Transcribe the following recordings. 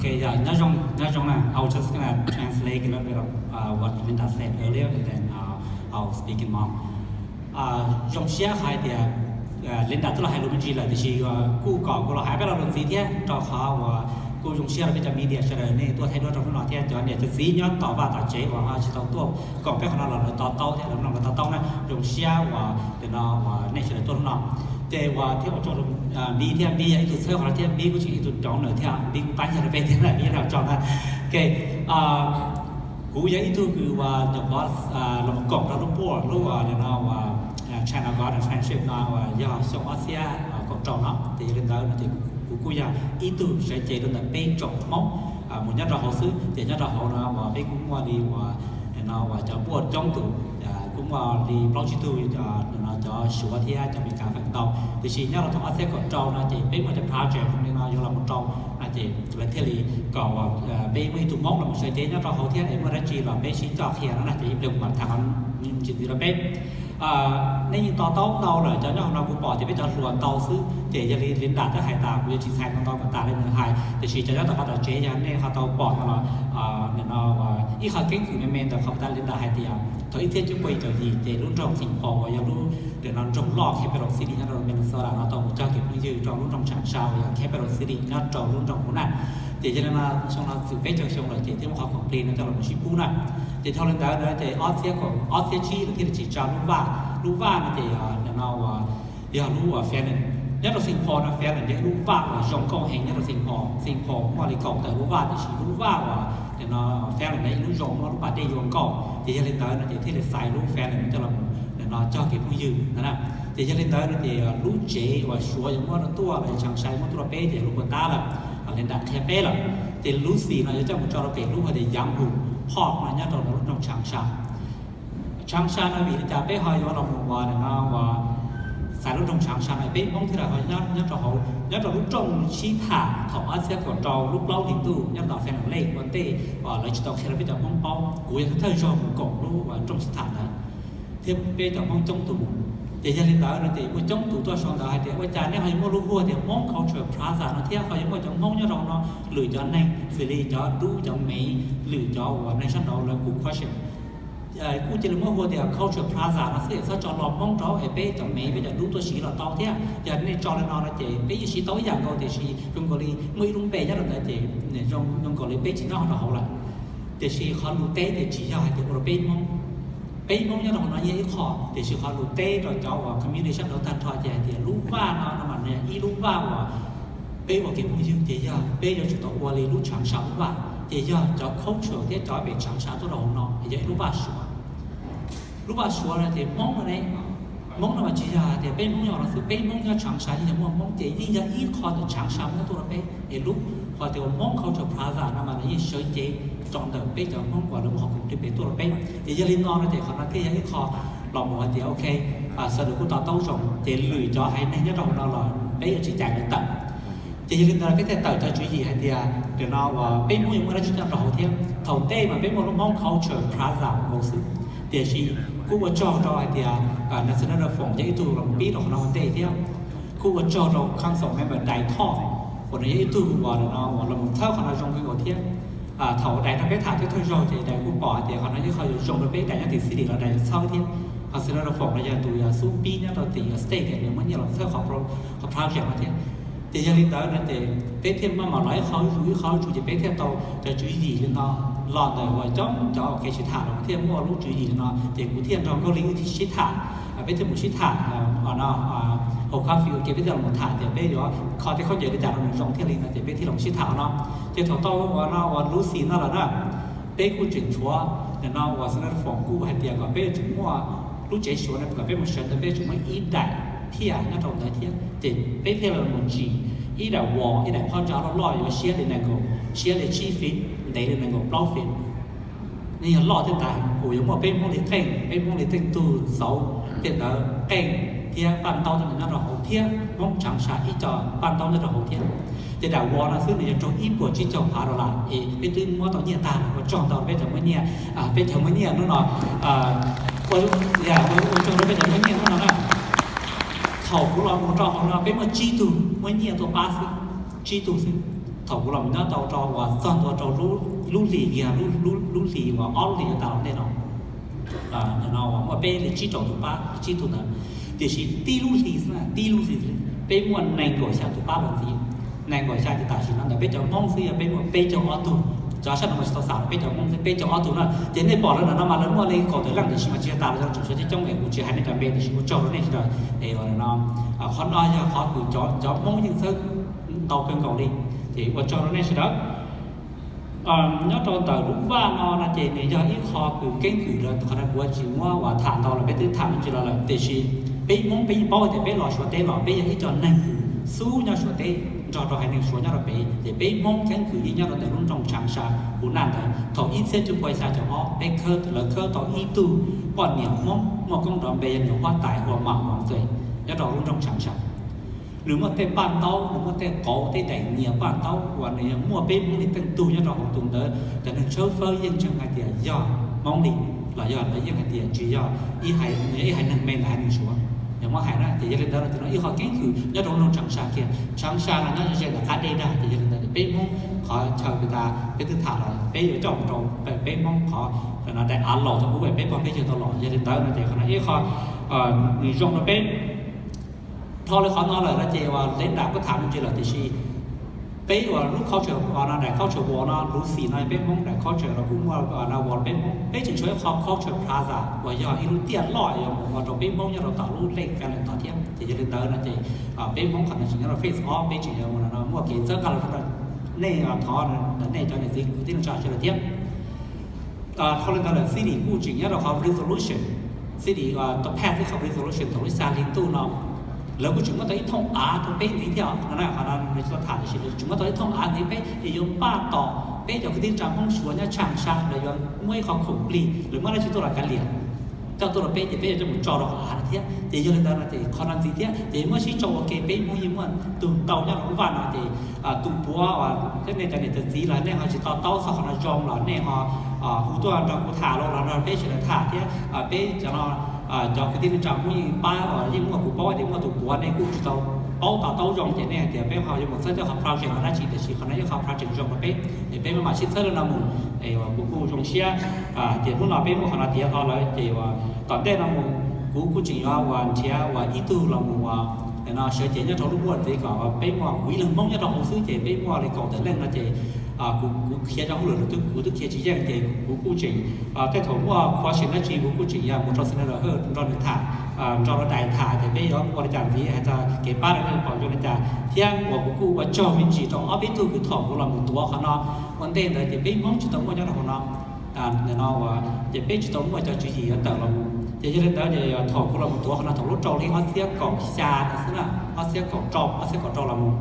Okay, yeah, nyob zoo, nyob zoo na. I was just gonna translate a little bit of uh, what Linda said earlier, and then uh, I'll speak in Hmong. Zoo siab qhov hais tias Linda twb los hais lus me ntsis lawm, tiam sis kuj kom kuv los hais peb lo lus ntxiv thiab, rau qhov uas kuj zoo siab rau peb cov media sawv daws nej tuaj thaij duab rau hnub no thiab cov niam cov txiv nyob tom vaj tom tsev uas ho tsis tau tuaj koom peb qhov no los lawv to taub thiab, lawv mloog lawv to taub na. Zoo siab uas nim no uas nej sawv daws tuaj hnub no. Ces uas thiab ua tsaug Npib thiab, Npib yog ib tug txhawb qhov no thiab, Npib kuj tseem ib tug cov owner thiab, Npib kuj pab yag rau peb thiab na, Npib yog tso na. Ok, kuv yog ib tug kws uas nyuam qhuav los koom rau lub board, lub uas nim no uas China Garden Friendship no uas yog xyoo ob txhiab kaum rau no. Ces yog li ntawd no ces kuv kuj yog ib tug sawv cev rau ntawm peb tsoom Hmoob mus nyob rau hauv xwb. Ces nyob rau hauv no uas peb kuj muaj li uas nim no uas cov board coob tus, kuj muaj li plaub tsib tug nim no cov Suav thiab cov Amelikas feem ntau. Tiam sis nyob rau thaum ob txhiab kaum rau no ces peb muaj cov project li no yuav los mus rau no ces lawv thiaj li kom uas peb muaj ib tug Hmoob los mus sawv cev nyob rau hauv thiab es muaj dab tsi los peb sib coj qhia no na. Ces ib pliag kuv mam tham qhov ntsis ntxiv rau peb. Nej yeej to taub ntau lawm, cov nyob hauv no kuv pom tias peb cov hluas ntau xwb, ces yog li Linda twb hais tas kuv yuav tsis txhais ntau ntau kom tas li nws hais, tiam sis cov nyob tom qab tom tsev yog nej ho tau pom no los nim no ib qho keeb kwm me me ntawm qhov tas Linda hais tias thaum ib txhiab cuaj pua caum yim ces lub nroog Saint Paul uas yog lub nim no nroog loj capital city nyob rau Minnesota no tau mus cog kev phooj ywg rau lub nroog Tshav Sa uas yog capital city nyob rau lub nroog Huv Naj. Ces yog li no xyoo no txwm peb caug xyoo lawm ces thiaj muaj qhov khoom plig no coj los sib pub na. Ces dhau li ntawd na ces ob txhiab kaum, ob txhiab tsib lawv thiaj li tsis tsa lub vaj. Lub vaj no ces nim no uas yog lub uas Fallon nyob rau Saint Paul no. Fallon yog ib lub vaj uas zoo nkauj heev nyob rau Saint Paul. Saint Paul muaj li kaum tawm lub vaj, tiam sis lub vaj uas nim no Fallon yog ib lub zoo muaj lub pas dej zoo nkauj. Ces yog li ntawd no ces thiaj li xaiv lub Fallon coj los nim no cog kev phooj ywg no na. Ces yog li ntawd no ces lub tsev uas Suav yuav muab rau tuaj los Tshav Sa muab tuaj rau peb ces lub puas tab lawm, Linda qhia peb lawm. Ces Lucy no yuav coj mus tso rau pem lub hais tias Yam Hu Park no nyob rau lub nroog Tshav Sa. Tshav Sa no vim li cas peb ho yuav los mus uas nim no uas xaiv lub nroog Tshav Sa no peb Hmoob thiaj li ho nyob rau hauv, nyob rau lub rooj sib tham thaum ob txhiab kaum rau lub plaub hlis ntuj nyob tom Fallon Lake ua ntej uas lawv tsis tau qhia rau peb cov Hmoob paub. Kuv yog thawj zaug mus koom lub uas rooj sib tham ntawd thiab peb cov Hmoob coob tus mus. Ces yog li ntawd no ces muaj coob tus tuaj sau ntawv hais tias ua cas nej ho yuav muaj lub hu tias Hmoob Cultural Plaza no thiab ho yuav muaj cov Hmoob nyob rau no, lwm cov neeg xws li cov dub cov mev, lwm cov uas neeg sab nraud lawv kuj question. Kuj cia li muab hu tias Cultural Plaza no xwb es txhob tso lo Hmoob rau es peb cov mev peb cov dub tuaj siv los tau thiab. Yog nej tso li no no ces peb yeej siv tau ib yam nkaus tiam sis zoo nkaus li muaj ib lub npe nyob rau ntawd ces zoo nkaus li peb tsis nyob rau hauv lawm. Tiam sis qhov lus teb ces tsis yog hais tias ua rau peb Hmoob, peb Hmoob nyob rau hauv no yeej ib qho, tiam sis qhov lus teb rau cov uas community sab nraud tag nrho ces hais tias lub vaj no no mas nws yog ib lub vaj uas peb ua kev phooj ywg ces yog peb yuav tsum tau ua li lub Tshav Sa lub vaj, ces yog cov culture thiab cov pem Tshav Sa tuaj rau hauv no es yog ib lub vaj Suav. Lub vaj Suav no ces Hmoob no ne, Hmoob no mas tsis yog hais tias peb Hmoob nyob no xwb, peb Hmoob nyob Tshav Sa yeej yog muaj Hmoob ces yeej yog ib qho ntawm Tshav Sa muab tuaj rau peb es lub qhov tias ua Hmoob Cultural Plaza no mas nws yeej sawv cev rau ntawm peb cov Hmoob uas lawv muaj qhov khoom plig pem tuaj rau peb. Ces yog li no no ces qhov no thiaj yog ib qho los mus hais tias ok, sawv daws kuj to taub zoo ces lwm cov haiv neeg nyob rau hauv no los peb yuav tsis cais lawv tawm. Ces yog li ntawd peb thiaj tawm cov tswv yim hais tias nim no uas peb Hmoob yuav muaj dab tsi nyob rau hauv thiab. Thaum ntej mas peb muaj lub Hmoob Cultural Plaza nkaus xwb, tiam sis kuj ua tsaug rau hais tias Senator Foom yog ib tug los pib rau qhov no ua ntej thiab. Kuj ua tsaug rau Council Member Dai Thoj uas nws yog ib tug uas nim no uas los txhawb qhov no zoo kawg nkaus thiab. Thaum Dai rau peb tham thawj thawj zaug ces Dai kuj pom hais tias qhov no yog qhov yuav zoo rau peb Dai nyob tim city los Dai yuav txhawb thiab. Ho Senator Foom no yog tus xub pib nyob rau tim state es nws muaj nyiaj los txhawb qhov project no thiab. Ces yog li ntawd no ces peb thiaj maj mam los ib qho zuj zus ib qho zuj zus ces peb thiaj tau cov tswv yim li no los ntawm uas coob cov kev sib tham los thiaj muaj lub tswv yim li no ces kuv thiaj nrog Nkauj Lis wb sib tham. Peb thiaj mus sib tham no hauv coffee ua ke peb thiaj los tham tias peb yuav kho tej khaub ncaws li cas rau nws zoo thiaj li no ces peb thiaj los sib tham no. Ces thaum tau uas no uas Lucy no lawm na, peb kuj tseem tshuav nim no uas Senator Foom kuj hais tias kom peb yuav tsum muaj lub tsev Suav no kom peb mus sawv ntawd peb yuav tsum muaj ib daim phiaj nyob rau ntawd thiab ces peb thiaj li mus tsim ib daim wall, ib daim phab ntsa loj loj yuav siab li nees nkaum, siab li tsib feet, ntev li nees nkaum plaub feet. Nws yog loj thiab ntawd kuj yuav muaj peb Hmoob li qeej, peb Hmoob li teej tug xauv tej ntawd, qeej thiab paj ntaub tej ntawd nyob rau hauv thiab Hmoob Tshav Sa ib co paj ntaub nyob rau hauv thiab. Ces daim wall no xwb nws yog raug ib puas tsib caug phav dollar es peb twb muab tau nyiaj tag lawm, ua tsaug ntau peb cov muaj nyiaj, peb cov muaj nyiaj hnub no, ua tsaug rau peb cov muaj nyiaj hnub no na. Thaum kuv los mus rau hauv no peb muaj tsib tug muaj nyiaj tuaj pab xwb, tsib tug xwb. Thaum kuv los nyob tau rau uas txog ntua rau lub hlis kiag, lub hlis uas ob lub hlis yuav tas los ntej no, no uas muaj peb li tsib rau tus pab, tsib tug ntawd, tiam sis tib lub hlis, tib lub hlis peb muaj nees nkaum xya tus pab los ntxiv. Nees nkaum xya ces tam sim no ntawm peb cov Hmoob xwb yog peb muaj peb caug ob tug. Cov sab no mas tsis tau xam peb cov Hmoob xwb, peb caug ob tug na. Ces nej pom lawv ntawm no mas lawv muaj li kaum tawm leej, tiam sis mas tsis yog tas los yog tsum suav coob coob es kuv tsis hais nej cov npe, tiam sis ua tsaug rau nej sawv daws. Es no, qhov no yog qhov kws cov Hmoob yeej txhawb ntau kawg nkaus li. Ces ua tsaug rau nej sawv daws. Nyob rau ntawm lub vaj no no ces nws yog ib qho kws keeb kwm rau qhov no kuv tsis muab uas tham ntau los peb twb tham me ntsis los lawm, tiam sis peb Hmoob peb yeej paub tias peb los Suav teb los peb yog ib co neeg kws xub nyob Suav teb nrog rau haiv neeg Suav nyob rau pem, ces peb Hmoob keeb kwm yeej nyob rau ntawm lub nroog Tshav Sha. Kuv naj ntawd thaum ib txhiab cuaj puas xya caum ob peb khawb, lawv khawb tau ib tug poj niam Hmoob muaj koob nrov npe yog nws huab tais ua Mam Vam Txwm nyob rau lub nroog Tshav Sha. Nws muaj tej paj ntaub, nws muaj tej qauv tej daim nyias paj ntaub uas nws yog muaj peb Hmoob li teej tug nyob rau hauv tus ntawd. Cov neeg tshawb fawb yeej ntseeg hais tias yog Hmoob li, los yog lawv yeej hais tias tsis yog, ib haiv, nws yog ib haiv neeg me ntawm haiv neeg Suav. Yog muab hais na ces yog li ntawd no ces no ib qho keeb kwm nyob rau lub nroog Tshav Sha kiag. Tshav Sha no nyob ze ntawm qab dej dag, ces yog li ntawd ces peb Hmoob qhov chaw kws tas peb twb tham los peb yuav coj mus rau peb Hmoob qhov daim av laus thaum ub peb pog peb yawg tau los. Yog li ntawd no ces qhov no ib qho nws zoo rau peb. Dhau li qhov no lawm no ces uas Linda kuj tham me ntsis lawm, tiam sis peb uas lub culture no, daim culture wall no, Lucy no peb Hmoob daim culture los kuj muaj no wall peb Hmoob, peb tseem tshuav ib qho culture plaza uas yog ib lub tiaj loj yog mus ua rau peb Hmoob nyob rau tom lub lej ka lawm tod thiab. Ces yog li ntawd no ces peb Hmoob qhov no tseem nyob rau phase ob, peb tseem yog no muaj kev txhawb nqa los rau nej, thov ntawm nej cov niam txiv kwv tij neej tsa sawv daws thiab. Dhau li ntawd lawm city kuj tseem nyob rau qhov resolution, city tau pass ib qho resolution thaum lub xya hli ntuj no, lawv kuj tseem muab tau ib thooj av rau peb ntxiv thiab no na. Qhov no nws tsis tau tham tiam sis lawv tseem muab tau ib thooj av ntxiv peb es yuav npaj tos peb cov kwv tij neej tsa Hmoob Suav nyob Tshav Sha lawv yuav muab ib qho khoom plig, lawv muab dab tsi tuaj los kav liam, coj tuaj rau peb ces peb yuav coj mus tso rau qhov av no thiab. Ces yog li ntawd no ces qhov no ntxiv thiab ces muab sib tso ua ke peb Hmoob yeej muaj tug ntau nyob rau lub vaj no ces tus puav uas thiab nej cov niam cov txiv los nej ho tsis to taub txog qhov no zoo los nej ho hu tuaj nrog kuv tham los los nrog peb sawv daws tham thiab. Peb cov no cov kwv tij neej tsa Hmoob yeej pab, yeej muaj, kuv paub tias muaj tus puav nej kuj tsis tau paub to taub zoo ces nej hais tias peb ho yuav mus txhawb coj qhov project los dab tsi, tiam sis qhov no yog qhov project zoo rau peb es peb maj mam sib txhawb rau no mus. Es kuv kuj zoo siab tias hnub no peb muaj qhov no tiav hlo lawm ces uas tom ntej no mus kuv kuj tseem yuav uas nrhiav uas ib tug los mus uas no sawv cev nyob rau lub board ntxiv kom peb muaj kuv ib leeg Hmoob nyob rau hauv xwb ces peb muaj li kaum tawm leej no ces kuv khiav cov hauj lwm los twb kuv twb khiav tsis yeej ces kuv kuj tseem tej thaum muaj question dab tsi kuv kuj tseem yuav mus rau Senator Hawj nrog nws tham, nrog rau dais tham tias peb yuav ua li cas ntxiv, hais txog kev pab rau nej pom zoo li cas thiab uas kuv kuj ua tsaug me ntsis rau ob peb tug kws thaum kuv los mus tuav qhov no ua ntej ntawd ces peb Hmoob tsis tau muaj nyob rau hauv no. Nim no uas ces peb tsis tau muaj cov tswv yim yuav tawm los mus ces yog li ntawd ces thaum kuv los mus tuav qhov no thaum lub rau li ob txhiab kaum xya no xwb na, ob txhiab kaum rau, ob txhiab kaum rau los mus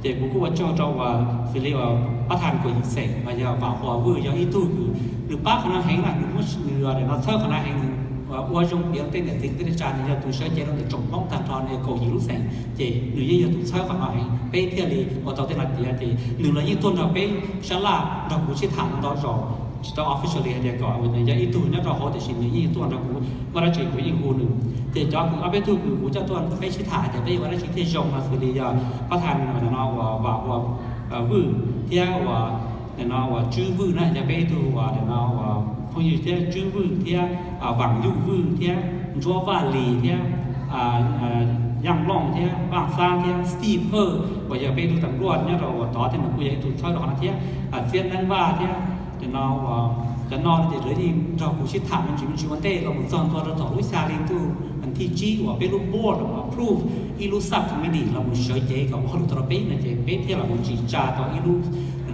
ces kuv kuj ua tsaug rau uas xws li uas pab thas Kuam Yim Xeem los yog Vam Huas Vwj yog ib tug kws nws pab qhov no heev na, nws muab nws no txhawb qhov no heev, nws ua zoo piav tej niam txiv tej neej tsa, nws yog tus sawv cev rau ntawm tsoom Hmoob tag nrho, nws yog kaum yim lub xeem ces nws yeej yog tus txhawb qhov no heev, peb thiaj li ua tau tej no tiav ces nws los yeej tuaj nrog peb sab laj nrog kuv sib tham ntau zaus, tsis tau officially hais tias kom nws yog ib tug nyob rau hauv tiam sis nws yeej tuaj nrog kuv, muaj dab tsi kuv yeej hu nws. Ces cov kws ob peb tug kws kuv coj tuaj peb sib tham hais tias peb yuav ua dab tsi thiaj zoo no xws li yog pab thas no uas Vam Huas Vwj thiab uas no uas Tswb Vwj na, yog peb ib tug uas no uas phooj ywg thiab Tswb Vwj thiab Vam Yuj Vwj thiab Ntsuab Vaj Lis thiab Yaaj Looj thiab Vaj Xab thiab Steve Hawj uas yog peb ib tug tas npluaj nyob rau uas tod thiab nws kuj yog ib tug txhawb rau qhov no thiab Txiab Neeb Vaj thiab no uas cov no no ces lawv yeej nrog kuv sib tham me ntsis me ntsis ua ntej los mus txog ntua rau thaum lub xya hli ntuj thij tsib uas peb lub board approve ib lub subcommittee los mus sawv cev kom ua hauj lwm tau rau peb no ces peb thiaj los mus tsim tsa tau ib lub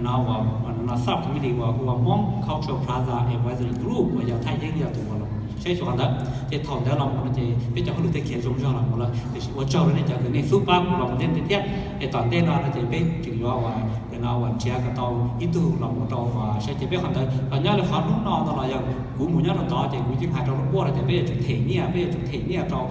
no uas subcommittee uas hu ua Hmoob Cultural Plaza Advisory Group uas yog Thaj Yeeb yog tus uas los saib xyuas qhov ntawd. Ces thaum ntawd los mus no ces peb cov hauj lwm thiaj khiav zoo zog los mus lawm, tiam sis ua tsaug rau nej cov kws nej xub pab kuv los mus ntej ntej thiab. Es tom ntej no no ces peb tseem yuav uas no uas nrhiav kom tau ib tug los mus rau uas sawv cev peb qhov ntawd los nyob li qhov hnub no no los yog kuv mus nyob rau tod ces kuv yeej hais rau lub board no tias peb yuav tsum them nyiaj, peb yuav tsum them nyiaj rau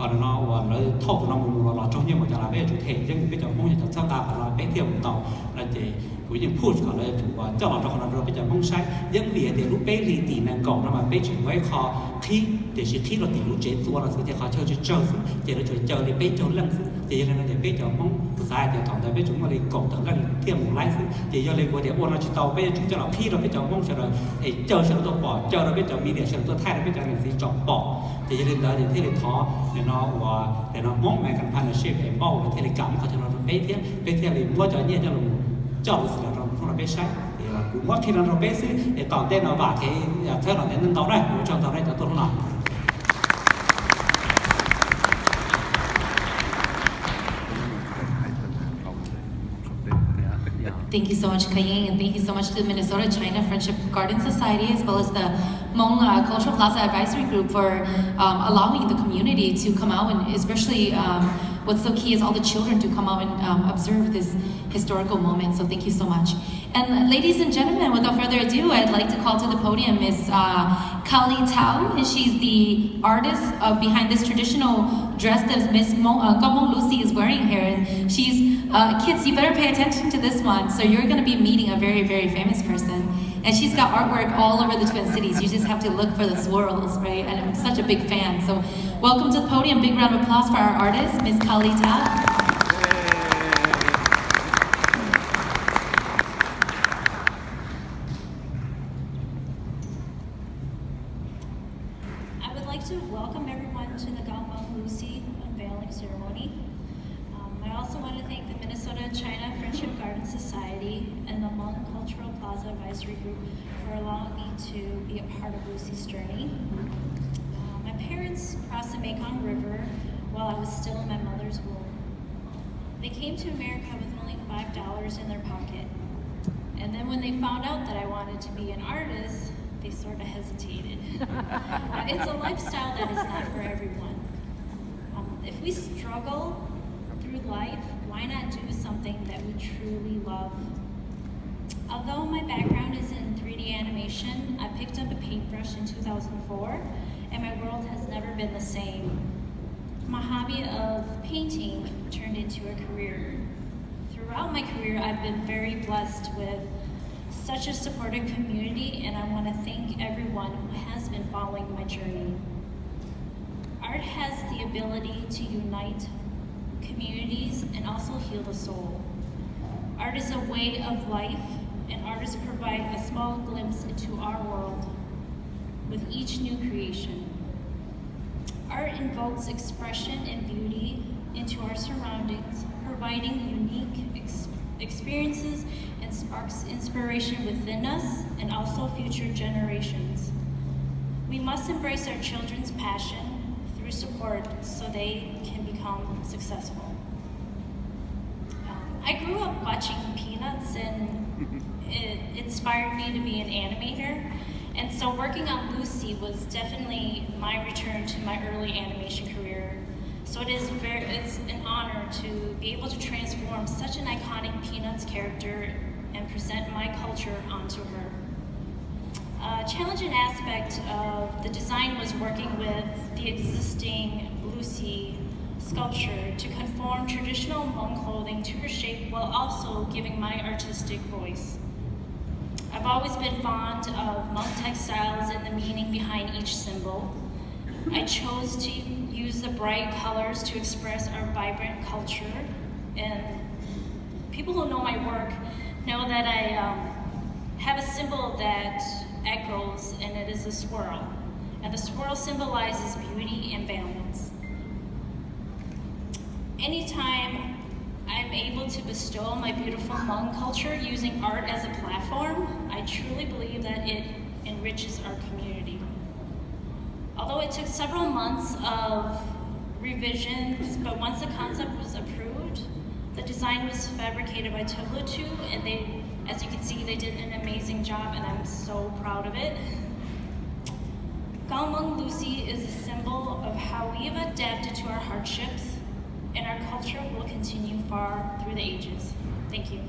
Qhov no uas lawv thauj tus no mus mus los los raug nyiaj mus cas los peb yuav tsum them, yeej vim peb cov Hmoob yog cov txhawb nqa qhov no peb thiaj mus tau no ces kuv yeej push kom lawv yuav tsum ua coj los rau qhov no rau peb cov Hmoob saib. Yeej vim hais tias lub peb hlis tim nees nkaum no mas peb tseem muaj ib qho qhib, tiam sis qhib rau tim lub tsev txua no xwb ces qhov chaw tsawg tsawg xwb ces lawv tsuas caw li peb caug leej xwb. Ces yog li no ces peb cov Hmoob kuv xav hais tias thaum ntawd peb tsuas muaj li kaum tawm leej thiaj mus laib xwb. Ces yog li kuv tias ua no tsis tau, peb yuav tsum coj los qhib rau peb cov Hmoob sawv daws es caw sawv daws tuaj pom, caw rau peb cov media sawv daws tuaj thaij rau peb cov niam txiv tsom pom. Ces yog li ntawd ces thiaj li thov nim no uas nim no Hmoob American Partnership es npauj uas thiaj li kam muab qhov chaw no rau peb thiab peb thiaj li muab cov nyiaj coj los coj los xwm los rau hnub no peb saib. Ces kuv muab qhia no rau peb xwb es tom ntej no vam kev txhawb los ntawm nej ntau na, ua tsaug ntau nej cov tuaj hnub no. Thank you so much, Kaying, and thank you so much to the Minnesota China Friendship Garden Society as well as the Hmong uh, Cultural Plaza Advisory Group for um, allowing the community to come out and especially um, what's so key is all the children to come out and um, observe this historical moment. So thank you so much. And ladies and gentlemen, without further ado, I'd like to call to the podium Miss uh, Kali Tao. And she's the artist uh, behind this traditional dress that Miss Mo- uh, Kamong Lucy is wearing here. And she's, uh, kids, you better pay attention to this one. So you're going to be meeting a very, very famous person. And she's got artwork all over the Twin Cities. You just have to look for the swirls, right? And I'm such a big fan. So welcome to the podium. Big round of applause for our artist, Miss Kali Tao. I would like to welcome everyone to the Gaomong Lucy unveiling ceremony. Um, I also want to thank the Minnesota China Friendship Garden Society and the Hmong Cultural Plaza Advisory Group for allowing me to be a part of Lucy's journey. Uh, my parents crossed the Mekong River while I was still in my mother's womb. They came to America with only five dollars in their pocket. And then when they found out that I wanted to be an artist, they sort of hesitated. It's a lifestyle that is not for everyone. Um, if we struggle through life, why not do something that we truly love? Although my background is in three D animation, I picked up a paintbrush in two thousand four, and my world has never been the same. My hobby of painting turned into a career. Throughout my career, I've been very blessed with such a supportive community, and I want to thank everyone who has been following my journey. Art has the ability to unite communities and also heal the soul. Art is a way of life, and artists provide a small glimpse into our world with each new creation. Art invokes expression and beauty into our surroundings, providing unique ex- experiences and sparks inspiration within us and also future generations. We must embrace our children's passion through support so they can become successful. Um, I grew up watching Peanuts and it inspired me to be an animator. And so working on Lucy was definitely my return to my early animation career. So it is very, it's an honor to be able to transform such an iconic Peanuts character and present my culture onto her. A challenging aspect of the design was working with the existing Lucy sculpture to conform traditional Hmong clothing to her shape while also giving my artistic voice. I've always been fond of Hmong textiles and the meaning behind each symbol. I chose to use the bright colors to express our vibrant culture, and people who know my work know that I um, have a symbol that echoes, and it is a swirl. And the swirl symbolizes beauty and balance. Anytime I'm able to bestow my beautiful Hmong culture using art as a platform, I truly believe that it enriches our community. Although it took several months of revisions, but once the concept was approved, the design was fabricated by Tuvlutu, and they, as you can see, they did an amazing job, and I'm so proud of it. Gaomong Lucy is a symbol of how we have adapted to our hardships, and our culture will continue far through the ages. Thank you.